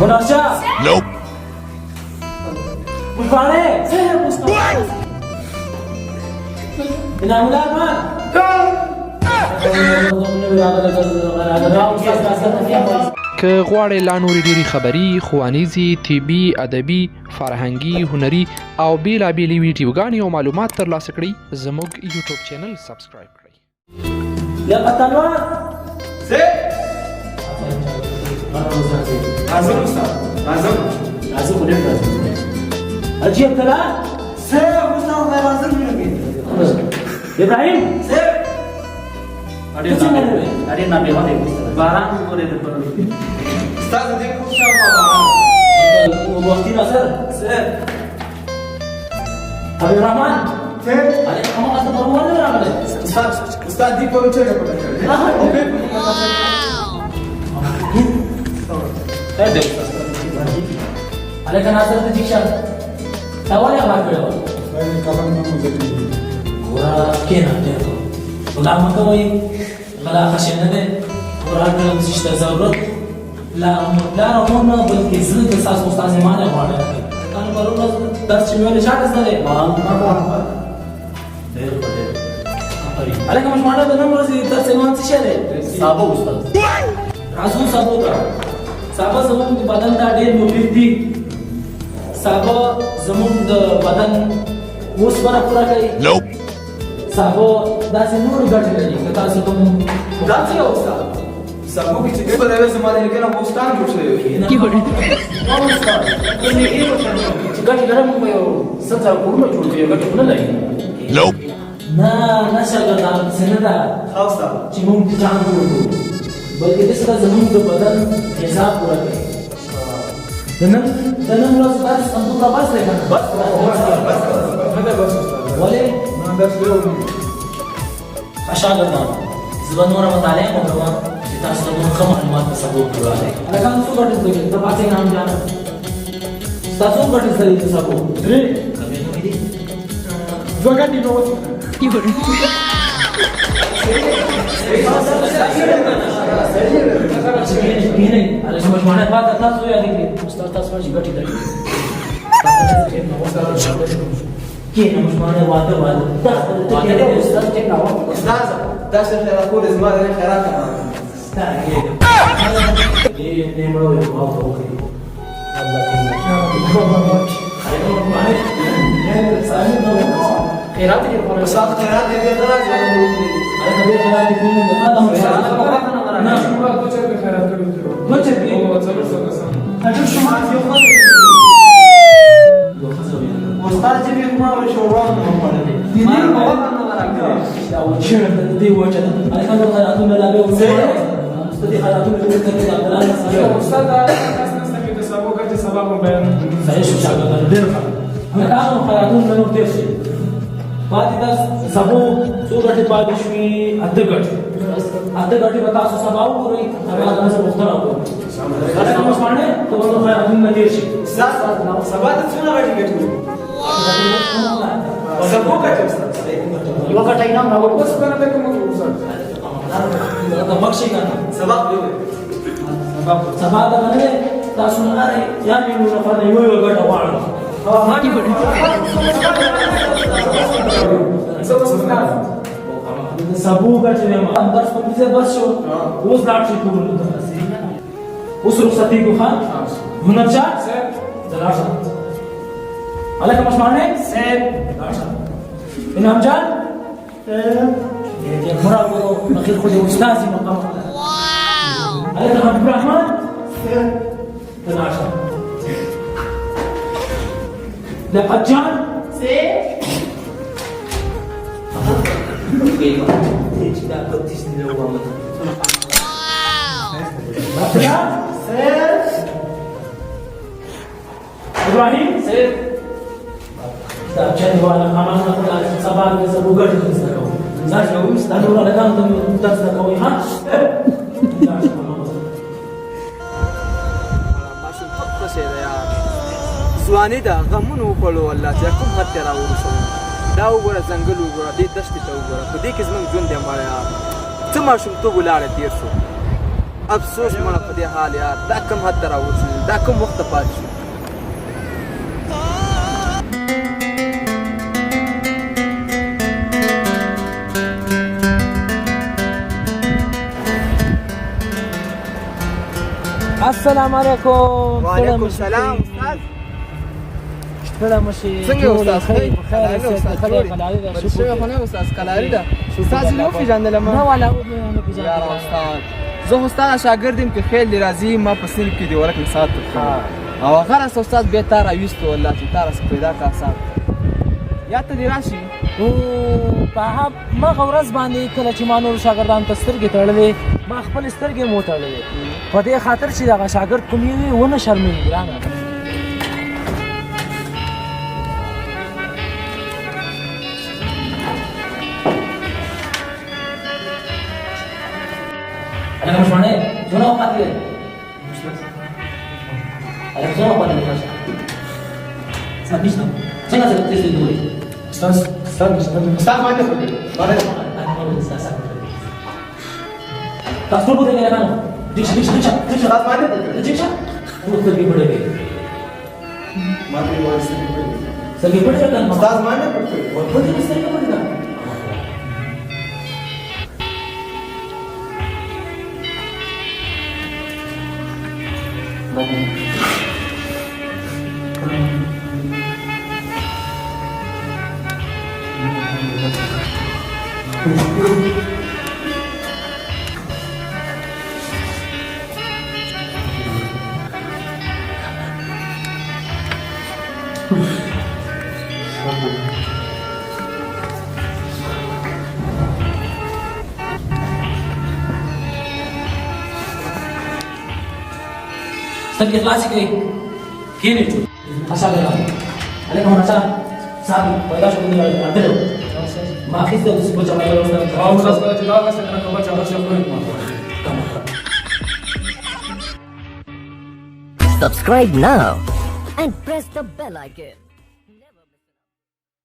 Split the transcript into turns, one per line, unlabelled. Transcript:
هنرشاه.
Nope.
مشواڼی. انعام الله ارمان.
که غواړئ لا نورې ډېرې خبري، ښوونیزې، طبي، ادبي، فرهنګي، هنري او بېلابېلې ویډیوګانې او معلومات ترلاسه کړئ، زموږ یوټیوب چینل سبسکرایب کړئ.
لیاقت انوار.
راځم استاد، راځم.
راځه خو ډېر راځه. حاجي عبدالله.
صاحب استاد، غیر حاضر مې.
ابراهیم.
صاحب.
ته څنګه نه وې؟
ډېر ناپېغه دی باران وګورئ د پرون.
استاد، دې کوم شاوخوا باران.
وختي ناصر.
صاحب.
حبیب الرحمن.
صاحب.
هلکه هماغه ته پرون ولې راغلی؟
استاد، استاد، دې پرون چېرته پټه کړې او به
خیر دی استاد.
هلکه ناصر، ته ټیک شه، تا ولې غلا کړې وه؟ ګوره، کښېنه، ډېر ښه. غلا مه کوئ، غلا ښه شی نه دی. ګوره، هر کله چې شته ضرورت، پلار او مور نه، بلکې زه د ستاسو استاد ما نه غواړم. تاسو پرون ورځ درس چې مې ویلی، چا ته زده دی؟
ډېر ښه، ډېر آفرین.
هلکه ماشومانو، د نن ورځې درس عنوان څه شی دی؟
سابه استاد.
راځو سابو ته. سابه زموږ د بدن ته ډېر مفید دي. سابه زموږ د بدن اوسپنه پوره کوي.
Nope.
سابه داسې نورې ګټې لري که تاسو کوم
دا څه استاد، سبو کې چې په لوي زما د لیکنه بوستان جوړ شوی.
استاد، چې ګټې لرم، موږ به یو 100,000 کورونه جوړ کړو، ګټې خو نه لري.
Nope.
نه نه شاګردانو، داسې نه ده
ښه استاد.
چې موږ د جان جوړ کړو، بلکې دې سره زموږ د بدن غذا پوره کوي. د نن ورځ درس همدومره بس دی که نه؟
بس بس
نه ده بس استاد.
ولې؟
نه، درس ډېر و.
ښه شاګردانو، زه به نوره مطالعه هم وکړم چې تاسو ته نور ښه معلومات په سبو کې وړاندې. هلکانو، څو ګټې زده کړې؟ ته پاڅېږه هم جانه، ستا څو ګټې زده دي د سبو؟
درې.
کومې نومې دي؟
دوه ګټې نو اوس.
کښېنئ. هلکه ماشومانه، پاته تاسو یادې کړئ. استاد تاسو وایي چې ګټې لري. کښېنه ماشومانه، واده واده دا خپل ته
واده
کښېنه.
دی استاد، ټیک نه وه.
استاد، دا څه خیرات کول، زما د خیرات نه.
ستا کښېنه. دې دې مړو یو دعا ورته وکړئ، الله دې.
خیرات یې خوړل.
استاد، خیرات دې نه راځي.
هلکه بیا خیرات دې کړی نه؟ نه.
دوه چرګه خیرات کړي وو.
دوه چرګې؟
او 400 کسان.
اټول شما یو ښځه، یو ښځه وي.
استاد، چې به ما شوروا نه وخوړلې، ما نه راکړې.
دا وچه د دې وچه ده. هلکه نور خیراتونه لا بیا وکړئ. د دې خیراتونه دې ته د عبدالله سره.
استاد، دا کس نسته کې د سبو ګټې سبا مو بیان.
صحیح شو شاګردانو، ډېر ښه. هلکانو، خیراتونه نور تېر شي. پاتې دا سبو څو ګټې پاتې شوې؟ اته ګټې. اته ګټې به تاسو سبا وګورئ. سبا د نن پوښتنه وکړئ. هلکه ماشومانه، ته به نور خیراتونه تېر شي.
استاد، سبا ته څونه غټي ګټي سبو ګټي استاد؟
یوه ګټه یې نه راوړو.
اوس کنه ته کوم استاد؟
دا مخ شي کنه.
سبق دی.
سبا ته نه تاسو نه اره یا مې نو نفر نه یو یو ګټه غواړم.
زه اوس استاد.
د سبو ګټې نه درس په دې بس شو. اوس لاړ شي کورونو ته. اوس رخصتېږو. ښه، هنر شاه، ځه لاړ شه. هلکه ماشومانه، لاړ شه. انعام جان، دې مرا ګورو، اخر خو دې استاد یې مقام. هلکه حبیب الرحمن، ته لاړ شه. لیاقت جان. چې دا 32 دی ومه. عبدالله، ابراهیم، کتابچه دې واله. امان نه سبا دې سبو ګټې زده کوو. ځه دا نور هلکانو ته درس زده کوئ. ها.
ماشومتوب ښه شی دی یار، ځواني ده، غمونو وخوړو، والله چې کوم حد ته راورسولو. دا وګوره، ځنګل وګوره، دې دښتې ته وګوره، په دې کې زموږ ژوند دی مړه یار. څه ماشومتوب ولاړه، تېر شو. افسوس مړه په دې حال یار، دا کوم حد ته راورسېدو، دا کوم وخت ته پاتې شو.
السلام علیکم.
وعلیکم السلام استاد.
ستړی مه شې.
څنګه
جوړ
استاد؟
ښه یې، په خیر
قلاري
یې،
استاد،
ښه
جوړ
دی،
یې؟
قلاري ده،
بل
شکر
شوی
دی.
خو نه استاد، قلاري ده. استاد زه نه وپېژندلم.
نه والا، نه پېژندلم.
یاره استاد، زه خو ستا شاګرد یم، که خیال دې راځي ما په صنف کې د ورک نصاب ته او هغه راڅه استاد بیا تا راویستو، والله چې تا راڅه پیدا کړه استاد، یاد ته دې راشي.
او په هماغه ورځ باندې کله چې ما نورو شاګردانو ته سترګې تړلې، ما خپلې سترګې هم وتړلې په دې خاطر چې دغه شاګرد کوم یې وي ونه شرمېږي ګرانه. هلکه مشواڼی، څونه وخت پاتې دی؟ هلکه څونه وخت پاتې دی؟ ساعت نشته. څنګه څه تېز دی ګورې؟
استاد، استاد، استاد باندې خبرې.
تاسو ټول پوهېږئ که نه؟ ټیک شه، ټیک شه، ټیک شه، ټیک شه.
استاد باندې خبرې.
ټیک شه. ټول سترګې پټې کړئ.
ما ته یې وایي سترګې پټې.
سترګې پټې کړه.
استاد باندې خبرې.
پټې کړه، سترګې پټې کړه. سترګې خلاصې کړئ، کښېنئ ټول. ښه شاګردان، هلکه مدرسه صاحب پیدا شو، راغلی ما اخیستی او داسې بل چا باندې ورسره.
او استاد، کله چې دا اخیستی کنه، که بل چا اخیستی خو یې
Subscribe now and press the bell icon.